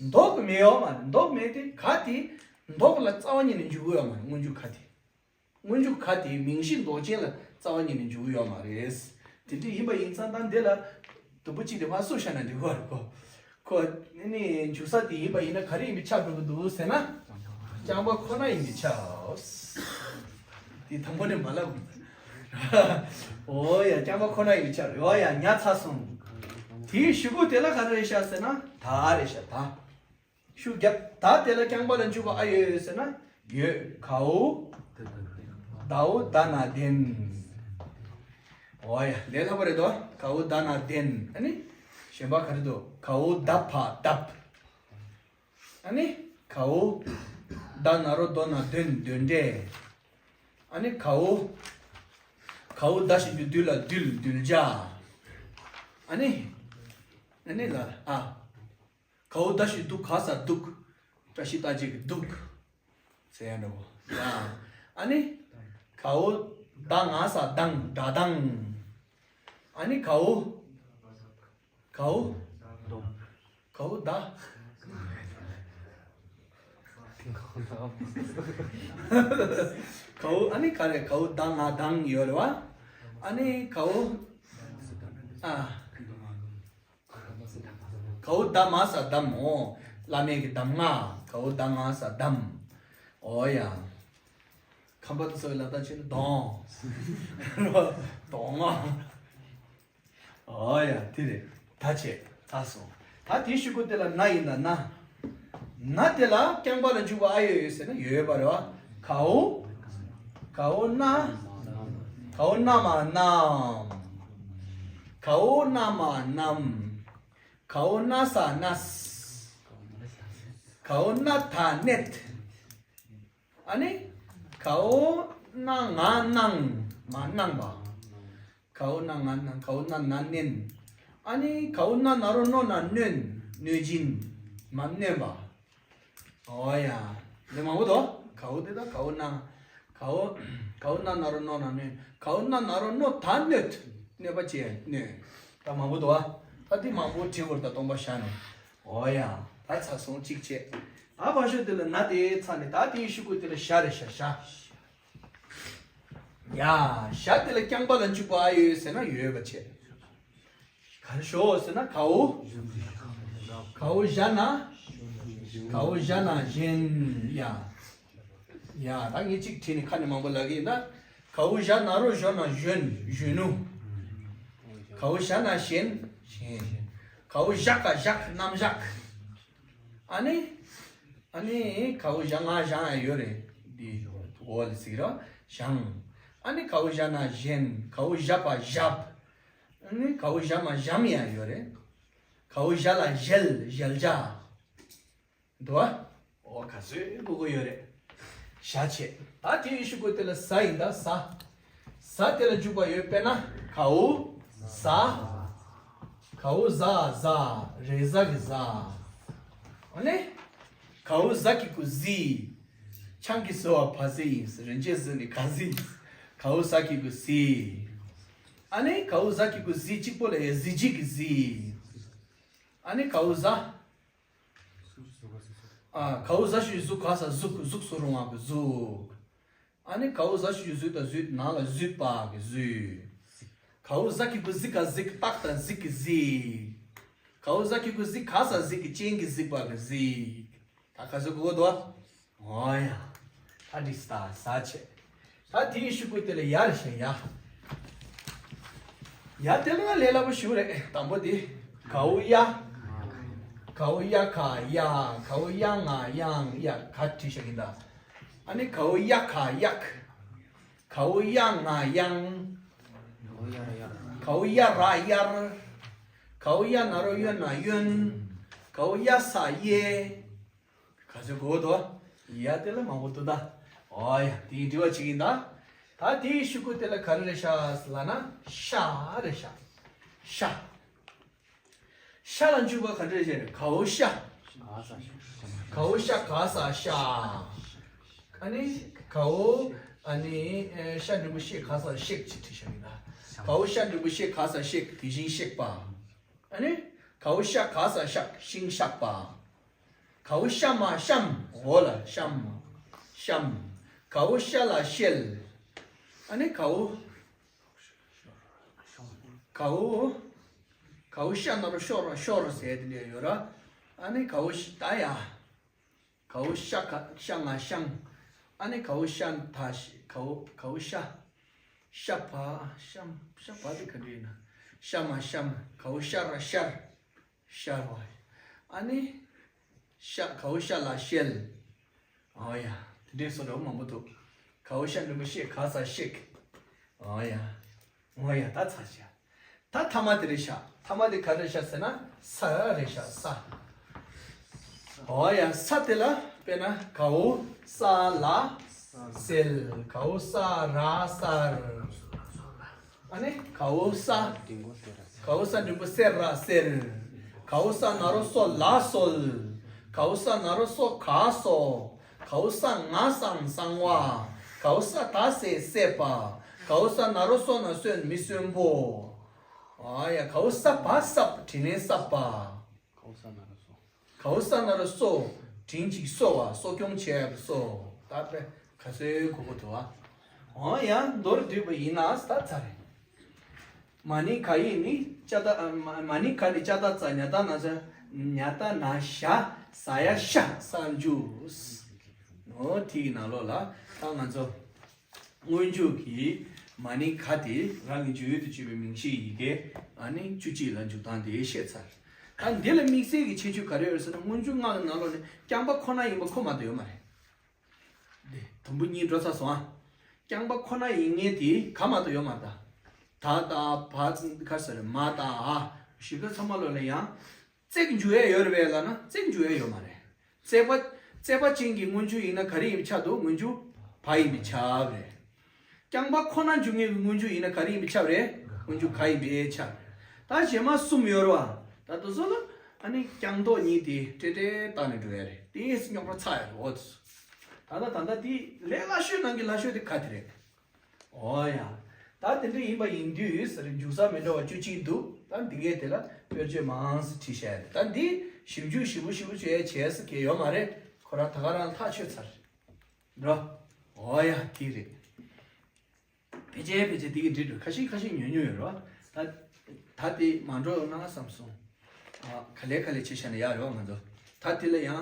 མདོག་མེད་ཡོད་མ་རེད། མདོག་མེད་དེ་ག་དེ། མདོག་ལ་རྩ་བ་ཉིད་ནས་འཇུག་གི་ཡོད་མ་རེད། སྔོན་འཇུག་ག་དེ། སྔོན་འཇུག་ག་དེ་མིང་གཞི་མདོག་ཅན་ལ་རྩ་བ་ཉིད་ནས་འཇུག་གི་ཡོད་མ་རེད། དེ་འདྲ་ཡིན་པ་ཡིན་ཙང་ད་འདི་ལ་དུམ་བུ་གཅིག་དེ་ཕར་བསུབ་བཞག་ན་འགྲིག་གི་རེད་གོ། ཁོ་ནི་འཇུག་ས་དེ་ཡིན་པ་ཡིན་ན་ག་རེ་ཡིན་པས་ཁྱབ་འགྲོ་གི་འདུག་ཟེར་ན། རྐྱང་པ་ཁོ་ན་ཡིན་པའི་ཕྱིར། དེ་དང་པོ་ནས་མ་ལབ། འོ་ཡ། རྐྱང་པ་ཁོ་ན་ཡིན་པའི་ཕྱིར། འོ་ཡ། ཉ་ཚར་སོང་། དེའི་གཞུག་གུ་དེ་ལ་ག་རེ་རེད་ཤག་ཟེར་ན། ད་རེད་ཤག་ད། ཤུགས་རྒྱབ། ད་དེ་ལ་རྐྱང་པ་ལ་འཇུག་པ་ཨ་ཡོད་ཟེར་ན་ཡོད། གའོ། དའོ་ད་ན་དན། འོ་ཡ། ལས་སླ་པོ་རེད་དོ། གའོ་ད་ན་དན། ཨ་ནི་གཞན་པ་ག་རེ་འདུག་གའོ་ད་ཕ་དབ། ཨ་ནི་གའོ་ད་ན་རོ་དོ་ན་དོན། དོན་འབྲས། ཨ་ནི་གའོ། གའོ་ད་ཞབས་ཀྱུ་དུ་ལ་དུལ། དུལ་བྱ། ཨ་ནི། ཨ་ནི་ལ་ཨ། གའོ་ད་ཞབས་ཀྱུ་དུ་ག་ས་དུག་བཀྲ་ཤིས་རྟགས་བརྒྱད་ཀྱི་དུག་ཟེར་ཡ་འདྲ་བོ། ཡ། ཨ་ནི། གའོ་ད་ང་ས་དང་། སྒྲ་དང་། ཨ་ནི་གའོ། གའོ། གའོ་ད། གའོ། ཨ་ནི་ག་རེ། གའོ་ད་ང་དང་ཡོད་རེད་བ། ཨ་ནི་གའོ། ཨ། གའོ་ད་མ་ས་དམ། འོ། བླ་མེད་ཀྱི་གདམས་ངག་གའོ་ད་མ་ས་དམ། འོ་ཡ། ཁམས་པ་དང་ས་བའི་ལ་དྭགས་ཆེ་ན་གདོང་། གདོང་ང་། འོ་ཡ། དེ་རེད། ད་བྱས། ད་སོང་། ད་དེའི་གཞུག་གུ་དེ་ལ་ན་ཡིན་ད་ན། ན་དེ་ལ་རྐྱང་པ་ལ་འཇུག་པ་ཨ་ཡོད་ཡོད་ཟེར་ན་ཡོད་པ་རེད་བ། གའོ། གའོ་ན། གའོ་ན་མ་ནམ། གའོ་ན་མ་ནམ། གའོ་ན་ས་ནས། གའོ་ན་ད་ནད། ཨ་ནི། གའོ་ན་ང་ནང་། མ་གནང་བ། གའོ་ན་ང་ནང་། གའོ་ན་ན་ནན། ཨ་ནི་གའོ་ན་ན་རོ་ནོ་ན་ནོན། གནོད་སྦྱིན། མ་གནོན་པ། འོ་ཡ། འདི་མང་པོ་འདུག་གའོ་དེ་དང་གའོ་ན། གའོ། གའོ་ན་ན་རོ་ནོ་ན་ནོན། གའོ་ན་ན་རོ་ནོ་ད་གནོད། གནོད་པ་བྱས་གནོད། ད་མང་པོ་འདུག་བ། ད་འདི་མང་པོ་བྲིས་དགོས་རེད་ད་སྟོང་པ་བཞག་ནས། འོ་ཡ། ད་ཚར་སོང་གཅིག་བྱས། ད་བ་ཤོ་དེ་ལ་ན་དེ་ཚར་ནས་ད་དེའི་གཞུག་གུ་དེ་ལ་ཞ་རེད་ཤག་ཞ། ཡ། ཞ་དེ་ལ་རྐྱང་པ་ལ་འཇུག་པ་ཨ་ཡོད་ཟེར་ན་ཡོད་པ་བྱས། ག་རེ་ཤོག་ཟེར་ན་གའོ། གའོ་ཞ་ན། གའོ་ཞ་ན་གཞན། ཡ། ཡ། ད་ངས་གཅིག་བྲིས་ནས་ཁ་ནས་མང་པོ་ལབ་ཀྱི་ཡིན་ད། གའོ་ཞ་ན་རོ་ཞོ་ན་གཞོན། གཞོན་ནུ། གའོ་ཞ་ན་གཞན། གཞན། གའོ་ཞ་ག་བཞག་རྣམ་གཞག་ཨ་ནི། ཨ་ནི་གའོ་ཞ་ང་ཞང་ཡང་ཡོད་རེད། འདི་འོ་ལ་ཟིག་ར་ཞང་། ཨ་ནི་གའོ་ཞ་ན་གཞན། གའོ་ཞ་པ་ཞབས། ཨ་ནི་གའོ་ཞ་མ་ཞམ་ཡང་ཡོད་རེད། གའོ་ཞ་ལ་ཞལ། ཞལ་བྱ། འདུག་བ། འོ་ག་ཚོད་དགོས་དགོས་ཡོད་རེད། ཞ་བྱས། ད་དེའི་གཞུག་གུ་དེ་ལ་ཟ་ཡིན་ད་ཟ། ཟ་དེ་ལ་འཇུག་པ་ཡོད། དཔེར་ན་གའོ་ཟ། གའོ་ཟ་ཟ། རེས་གཟའ་གི་གཟའ། ཨ་ནི། གའོ་ཟ་གི་གུ་གཟི། ཆང་གི་ཟི་བ་བ་གཟི་ཡིན། རིན་ཆེན་གཟི་ནི་ག་གཟི་ཡིན། གའོ་ཟ་གི་གུ་གཟི། ཨ་ནི་གའོ་ཟ་གི་གུ་གཟི་གཅིག་པོ་ལ་ཡ་གཟི་བརྗིད་ཀྱི་གཟི། ཨ་ནི་གའོ་ཟ། ཨ། གའོ་ཟ་ཞབས་ཀྱུ་གཟུ་ག་ས་གཟུགས། གཟུགས་སུ་རུང་བ་གི་གཟུགས། ཨ་ནི་གའོ་ཟ་ཞབས་ཀྱུ་གཟུ་དང་གཟུད་ནང་ལ་གཟུད་པ་གི་གཟུད། གའོ་ཟ་གི་གུ་གཟི་ག་གཟིགས། སྟག་དང་གཟིག་གི་གཟིགས། གའོ་ཟ་གི་གུ་གཟི་ག་ས་གཟིག་གི་སྤྱན་གྱིས་གཟིགས་པ་གི་གཟིགས། ད་ག་ཚོད་གོ་དགོས་འདུག་འོ་ཡ། ད་འགྲིག་སྟ་ཟ་བྱས། ད་དེའི་གཞུག་གུ་དེ་ལ་ཡ་རེད་ཤག་ཡ། ཡ་དེ་ལ་ལས་སླ་པོ་ཞིག་རེད། དང་པོ་དེ། གའོ་ཡ། གའོ་ཡ་ག་ཡ། གའོ་ཡ་ང་ཡང་། ཡ་ག་བྲིས་ཤག་ཡིན་ད། ཨ་ནི་གའོ་ཡ་ག་ཡག་གའོ་ཡ་ང་ཡང་། གའོ་ཡ་ར་ཡར། གའོ་ཡ་ན་རོ་གཡོ་ན་གཡོན། གའོ་ཡ་ས་གཡས། ག་ཚོད་གོ་དོ། ཡ་དེ་ལ་མང་པོ་འདུག་ད། འོ་ཡ། དེའི་འགྲེལ་པ་བྱེད་ཀྱི་ཡིན་ད། ད་དེའི་གཞུག་གུ་དེ་ལ་ག་རེ་རེད་ཤག་ལབ་ན་ཤ་རེད་ཤག་ཤ། ཤ་ལ་འཇུག་པ་ག་འདྲ་རེད། གའོ་ཤ། གའོ་ཤ་ག་ས་ཤ། ཨ་ནི་གའོ། ཨ་ནི་ཨེ་ཤ་འགྲེང་བུ་ཤེ་ག་ས་ཤེག་ཅེས་བྲིས་ཤག་ཡིན་ད། གའོ་ཤ་འགྲེང་བུ་ཤེ་ག་ས་ཤེག་དེ་བཞིན་གཤེགས་པ། ཨ་ནི་གའོ་ཤ་ག་ས་ཤག་ཤིང་གཤགས་པ། གའོ་ཤ་མ་ཤམ། འོ་ལ་ཤམ། ཤམ། གའོ་ཤ་ལ་ཤལ། ཨ་ནི་གའོ། གའོ། གའོ་ཤ་ན་རོ་ཤོ་ར་ཤོར་ཟེར་དེ་འདྲ་ཡོད་ར། ཨ་ནི་གའོ་ཤ་ད་ཡ། གའོ་ཤ་ག་ཤ་ང་ཤང་། ཨ་ནི་གའོ་ཤ་ད་ཤ་གའོ་གའོ་ཤ། ཤ་བ་ཤམ་ཤ་བ་དེ་ག་འདྲ་ཡིན་ན། ཤ་མ་ཤམ། གའོ་ཤ་ར་ཤར། ཤར་བ། ཨ་ནི། ཤ་གའོ་ཤ་ལ་ཤལ། ཨོ་ཡ། དེ་འདྲའི་བཟོ་འདྲ་བོ་མང་པོ་འདུག་གའོ་ཤ་འགྲེང་བུ་ཤེ་ག་ས་ཤེག་ཨོ་ཡ། ཨོ་ཡ་ད་ཚར་ཤག་ད་ཐ་མ་དེ་རེད་ཤག་ཐ་མ་དེ་ག་རེད་ཤག་ཟེར་ན་ས་རེད་ཤག་ས། ཨོ་ཡ། ས་དེ་ལ་དཔེར་ན་གའོ་ས་ལ་སེལ། གའོ་ས་ར་སར། ཨ་ནི་གའོ་ས། གའོ་ས་འགྲེང་བུ་སེ་ར་སེར། གའོ་ས་ན་རོ་སོ་ལ་སོལ། གའོ་ས་ན་རོ་སོ་ག་སོ། གའོ་ས་ང་སང་སང་བ། གའོ་ས་ད་སེ་སེ་པ། གའོ་ས་ན་རོ་སོ་ན་སོན་མི་སོན་པོ། ཨ་ཡ། གའོ་ས་བ་སབ། དྲིན་ལན་སབ་པ། གའོ་ས་ན་རོ་སོ། གའོ་ས་ན་རོ་སོ། དྲིན་ཅིག་གསོ་བ། གསོ་སྐྱོང་བྱས་པ་སོ། ད་དཔེ་ག་ཚོད་གོ་གོ་འདུག་ཨ། འོ་ཡ། མདོར་བསྡུས་པ་ཡིན་ན་ད་ཚར་རེད། མ་ཎི་ག་ཡིག་ནི་ཅ་ད་མ་མ་ཎི་ག་ནི་ཅ་ད་ཙ་ཉ་ད་ན་ཟ་ཉ་ད་ན་ཞ་ས་ཡ་ཤ་སར་འཇུག་འོ་དེ་ཡི་ནང་ལོགས་ལ་ད་ང་ཚོ་སྔོན་འཇུག་གི་མ་ཎི་ག་དེ་རང་གི་འཇུག་ཡུལ་དུ་གྱུར་པའི་མིང་གཞི་ཡི་གེ་ཨ་ནི་བཅུ་གཅིག་ལ་འཇུག་སྟངས་དེ་བཤད་ཚར། ད་འདི་ལ་དམིགས་བསལ་གྱི་ཁྱད་ཆོས་ག་རེ་ཡོད་ཟེར་ན། སྔོན་འཇུག་སྔགས་ཀྱི་ནང་ལོགས་ནས་རྐྱང་པ་ཁོ་ན་ཡིན་པ་ཁོ་མ་གཏོགས་ཡོད་མ་རེད། འདི་དུམ་བུ་གཉིས་འགྲོ་ཚར་སོང་ཨ། རྐྱང་པ་ཁོ་ན་ཡིན་ངེས་དེ་ག་མ་གཏོགས་ཡོད་མ་རེད་ད། ད་ད་བ་ག་ཟེར་མ་ད་ཨ་ཞིག་ག་ཚང་མ་ལོ་ལ་ཡང་བརྩེགས་འཇུག་ཡས་ཡོད་རེད་པས་ལབ་ན་བརྩེགས་འཇུག་ཡས་ཡོད་མ་རེད། བརྩེགས་པ་བརྩེགས་པ་ཅན་གྱི་སྔོན་འཇུག་ཡིན་ན་ག་རེ་ཡིན་པའི་ཆ་འདུག་སྔོན་འཇུག་བ་ཡིན་པའི་ཆ་རེད། རྐྱང་པ་ཁོ་ན་འཇུག་ངེས་ཀྱི་སྔོན་འཇུག་ཡིན་ན་ག་རེ་ཡིན་པའི་ཆ་རེད། སྔོན་འཇུག་ག་ཡིན་པའི་ཆ་རེད། ད་གཞན་མ་གསུམ་ཡོད་རེད་བ། ད་དེ་ཚོ་ལ་ཨ་ནི་རྐྱང་ཐོག་གཉིས་དེ་ཏྲེ་ཏྲེ་བཏང་ནས་འགྲོ་ཡ་རེད། དེ་རྙོག་དྲ་ཚ་ཡ་རེད། འོ་དེ་ཚོ། ད་ལྟ་ད་ལྟ་དེ་ལས་སླ་ཤོས་ནང་གི་སླ་ཤོས་དེ་ག་དེ་རེད། འོ་ཡ། ད་དེ་འདྲ་ཡིན་པ་ཡིན་དུས་ཟེར་འཇུག་ས་མི་འདྲ་བ་བཅུ་གཅིག་འདུག་ད་འདི་གས་དེ་ལ་དཔེར་བརྗོད་མང་ཙམ་བྲིས་བཞག་ཡ་རེད། ད་འདི་ཞིབ་འཇུག་ཞིབ་པོ་ཞིབ་པོ་བྱས་བྱས་ས་གས་ཡོད་མ་རེད། ཁོ་རང་ད་ག་རང་ཐག་ཆོད་ཚར་རེད། འགྲོ། འོ་ཡ་དེ་རེད། ཕལ་ཆེར་ཕལ་ཆེར་དེ་གི་འགྲིག་འགྲོ། ཁ་ཤས་ཁ་ཤས་ཉུང་ཉུང་ཡོད་རེད་བ། ད་ད་དེ་མ་འགྲོ་ན་བསམ་སོང་། ཨ། ག་ལེ་ག་ལེ་བྱེད་བཞག་ན་ཡག་རེད་བ་ང་ཚོ། ད་དེ་ལ་ཡང་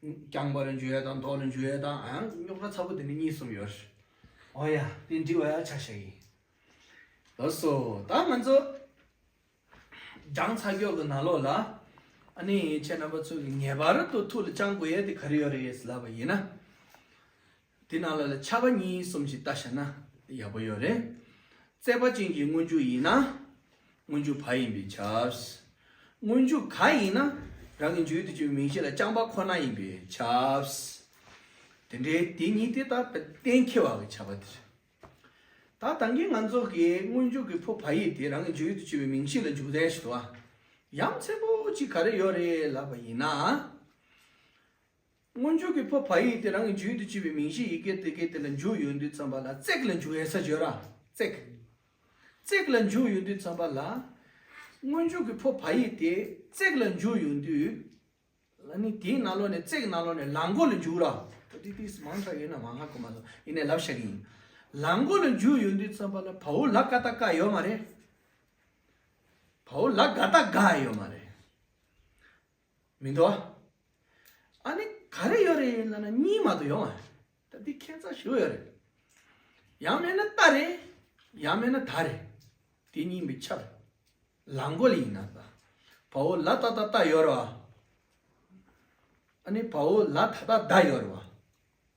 རྐྱང་པ་ལ་འཇུག་ཡ་དང་ལྡོག་ལ་འཇུག་ཡ་དང་ཨ་ཡང་རྙོག་དྲ་ཚ་པོ་དེ་འདྲ་གཉིས་གསུམ་ཡོད་རེད། འོ་ཡ་དེ་འགྲིག་པ་ཡག་ཆ་བཞག་ཡིན། ལགས་སོ། ད་ང་ཚོ་སྦྱངས་ཚར་རྒྱུ་གི་ནང་ལོགས་ལ་ཨ་ནི་ཁྱེད་རྣམ་པ་ཚོ་གིས་ངེས་པར་དུ་ཐུགས་ལ་བཅངས་དགོས་ཡ་དེ་ག་རེ་ཡོད་རེད་ལབ་པ་ཡིན་ན། དེ་ནང་ལ་ལ་ཆ་བ་གཉིས་གསུམ་ཞིག་ལྟ་བྱས་ན་ཡག་པོ་ཡོད་རེད། བརྩེགས་པ་ཅན་གྱི་སྔོན་འཇུག་ཡིན་ན་སྔོན་འཇུག་བ་ཡིན་པས་ཁྱབ། སྔོན་འཇུག་ག་ཡིན་ན་རང་གི་འཇུག་ཡུལ་དུ་གྱུར་པའི་མིང་གཞི་ལ་རྐྱང་པ་ཁོ་ན་ཡིན་པས་ཁྱབ། དེ་འདྲའི་དེ་གཉིས་དེ་ལྟར་གཏན་འཁེལ་བ་གི་ཁྱབ་པ་དེ་རེད། ད་ད་གིན་ང་ཚོ་གིས་སྔོན་འཇུག་གི་ཕོ་བ་ཡིག་དེ་རང་གི་འཇུག་ཡུལ་དུ་གྱུར་པའི་མིང་གཞི་ལ་འཇུག་བདེ་ཞིག་འདུག་ཨ། ཡ་མཚན་པོ་གཅིག་ག་རེ་ཡོད་རེད་ལབ་པ་ཡིན་ན། སྔོན་འཇུག་གི་ཕོ་བ་ཡིག་དེ་རང་གི་འཇུག་ཡུལ་དུ་གྱུར་པའི་མིང་གཞི་ཡི་གེ་དེ་གའི་དེ་ལ་འཇུག་ཡོང་དུས་ཙམ་པ་ལ་བརྩེགས་ལ་འཇུག་ཡས་ས་ཡོད་ར། བརྩེགས། བརྩེགས་ལ་འཇུག་ཡོང་དུས་ཙམ་པ་ལ། སྔོན་འཇུག་གི་ཕོ་བ་ཡིག་དེ་བརྩེགས་ལ་འཇུག་ཡོང་དུས། ཨ་ནི་དེའི་ནང་ལོགས་ནས་བརྩེགས་ནང་ལོགས་ནས་ལ་མགོ་ལ་འཇུག་ར། ཏི་ཏིས་མང་དྲགས་ཡོད་ན་མང་ཧ་གོ་མ་སོང་། ཡིན་ནའི་ལབ་བཞག་གི་ཡིན། ལ་མགོ་ལ་འཇུག་ཡོང་དུས་ཙམ་པ་ལ་བའོ་ལ་ཀ་ཏ་ཀ་ཡོད་མ་རེད། བའོ་ལ་ག་ཏ་ག་ཡོད་མ་རེད། མི་འདུག་ཨ། ཨ་ནི་ག་རེ་ཡོད་རེད་ལབ་ན་གཉིས་མ་གཏོགས་ཡོད་མ་རེད། ད་འདི་ཁྱད་མཚར་ཞེ་པོ་ཡོད་རེད། ཡང་མིན་ན་ཏ་རེད། ཡང་མིན་ན་ད་རེད། དེ་གཉིས་མི་ཁྱབ། ལ་མགོ་ལ་ཡིན་ན་ད། བའོ་ལ་ཏ་ད་ཏ་ཡོད་རེད་བ། ཨ་ནི་བའོ་ལ་ད་ད་ད་ཡོད་རེད་བ།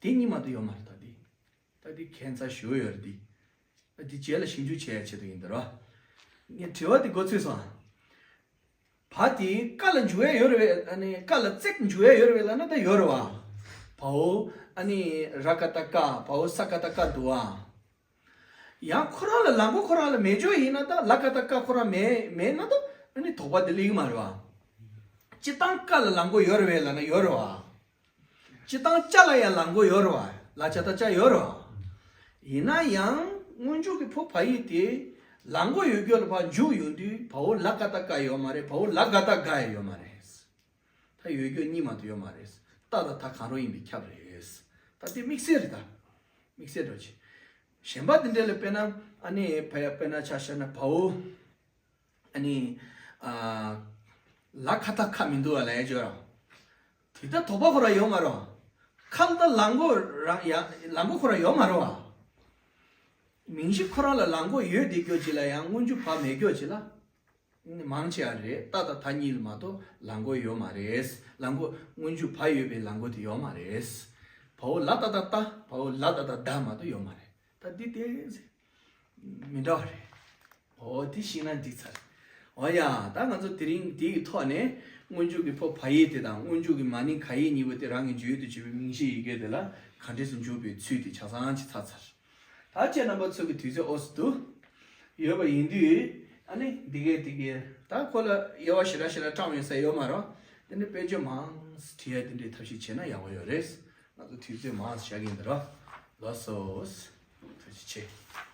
དེ་གཉིས་མ་གཏོགས་ཡོད་མ་རེད་ད་འདི། ད་འདི་ཁྱད་མཚར་ཞེ་པོ་ཡོད་རེད་འདི། ད་འདི་རྗེས་ལ་ཞིབ་འཇུག་བྱེད་ཡ་ཆེད་དུ་ཡིན་ད་རེད་བ། ངས་དྲི་བ་འདི་མགོ་ཚོས་སོང་ཨ། བ་དེ་ཀ་ལ་འཇུག་ཡ་ཡོད་རེད་པས། ཨ་ནི་ཀ་ལ་བརྩེགས་འཇུག་ཡ་ཡོད་རེད་པས་ལབ་ན་ད་ཡོད་རེད་བ། བའོ་ཨ་ནི་ར་ཀ་ཏ་ཀ། བའོ་ས་ཀ་ཏ་ཀ་འདུག་བ། ཡང་ཁོ་རང་ལ་ལ་མགོ་ཁོ་རང་ལ་མེད་ཅོག་ཡིན་ན་ད་ལ་ཀ་ཏ་ཀ་ཁོ་རང་མེད་མེད་ན་ད་ཨ་ནི་དོགས་པ་དེ་སླེབས་ཀྱི་མ་རེད་བ། སྤྱིར་བཏང་ཀ་ལ་ལ་མགོ་ཡོད་རེད་པས་ལབ་ན་ཡོད་རེད་བ། སྤྱིར་བཏང་ཅ་ལ་ཡང་ལ་མགོ་ཡོད་རེད་བ། ལ་ཅ་ཏ་ཅ་ཡོད་རེད་བ། ཡིན་ན་ཡང་སྔོན་འཇུག་གི་ཕོ་བ་ཡིག་དེ་ལ་མགོ་ཡོད་རྒྱུ་ལ་ཕར་འཇུག་ཡོང་དུས་བའོ་ལ་ཀ་ཏ་ཀ་ཡོད་མ་རེད། བའོ་ལ་ག་ཏ་ག་ཡང་ཡོད་མ་རེད། ད་ཡོད་རྒྱུ་གཉིས་མ་གཏོགས་ཡོད་མ་རེད། ཏ་དང་ད་གང་རུང་ཡིན་པས་ཁྱབ་རེད། ད་དེ་དམིགས་བསལ་རེད་ད། དམིགས་བསལ་འགྲོ་ཆེ། གཞན་པ་དེ་འདྲ་ལ་དཔེར་ན་ཨ་ནི་བ་ཡ་དཔེར་ན་ཆ་བཞག་ན་བའོ། ཨ་ནི། ཨ། ལ་ཁ་ཏ་ཁ་མི་འདུག་བ་ལ་ཡ་ཅོ་ར། དེ་ལྟར་དོགས་པ་ཁོ་ར་ཡོད་མ་རེད། ཁ་ལ་ད་ལ་མགོ་རང་ཡང་ལ་མགོ་ཁོ་རང་ཡོད་མ་རེད་བ། མིང་གཞི་ཁོ་རང་ལ་ལ་མགོ་ཡོད་དེ་སྐྱོ་ཅིག་ལ་ཡང་སྔོན་འཇུག་བ་མེད་སྐྱོ་ཅིག་ལ། མང་ཆེ་བ་རེད། ཏ་དང་ད་གཉིས་ལ་མ་གཏོགས་ལ་མགོ་ཡོད་མ་རེད། ལ་མགོ་སྔོན་འཇུག་བ་ཡོད་པའི་ལ་མགོ་དེ་ཡོད་མ་རེད། བའོ་ལ་ཏ་ད་ཏ། བའོ་ལ་ཏ་ད་ད་མ་གཏོགས་ཡོད་མ་རེད། ད་འདི་དེ་མི་འདྲ་བ་རེད། འོ་དེ་ཤེས་ན་འགྲིག་ཚར། འོ་ཡ། ད་ང་ཚོ་དེ་རིང་དེའི་ཐོག་ནས་སྔོན་འཇུག་གི་ཕོ་བ་ཡིག་དེ་དང་སྔོན་འཇུག་གི་མ་ནིང་ག་ཡིག་གཉིས་པོ་དེ་རང་གི་བརྗོད་དུ་བྱེད་པའི་མིང་གཞིའི་ཡི་གེ་དེ་ལ་ག་འདྲས་སུ་འཇུག་པའི་ཚུལ་དེ་ཆ་ཚང་ཅིག་ཚར་ཚར། ད་ཁྱེད་རྣམ་པ་ཚོ་གི་དུས་ཚོད་ཨོ་སི་དུ་ཡོད་པ་ཡིན་དུས། ཨ་ནི་འདི་གས་འདི་གས་ད་ཁོ་ལ་དབྱེ་བ་ཞེ་དྲག་ཞེ་དྲག་བཀྲམ་ཡོད་ས་ཡོད་མ་རེད། དེ་འདྲའི་དཔེ་བརྗོད་མང་བྲིས་ཡ་དེ་འདྲའི་ཐབས་ཤེས་བྱས་ན་ཡག་པོ་ཡོད་རེད། ང་ཚོ་དུས་ཚོད་མང་བཞག་གིན་འདུག་ར། ལགས་སོ། ཐུགས་རྗེ་ཆེ།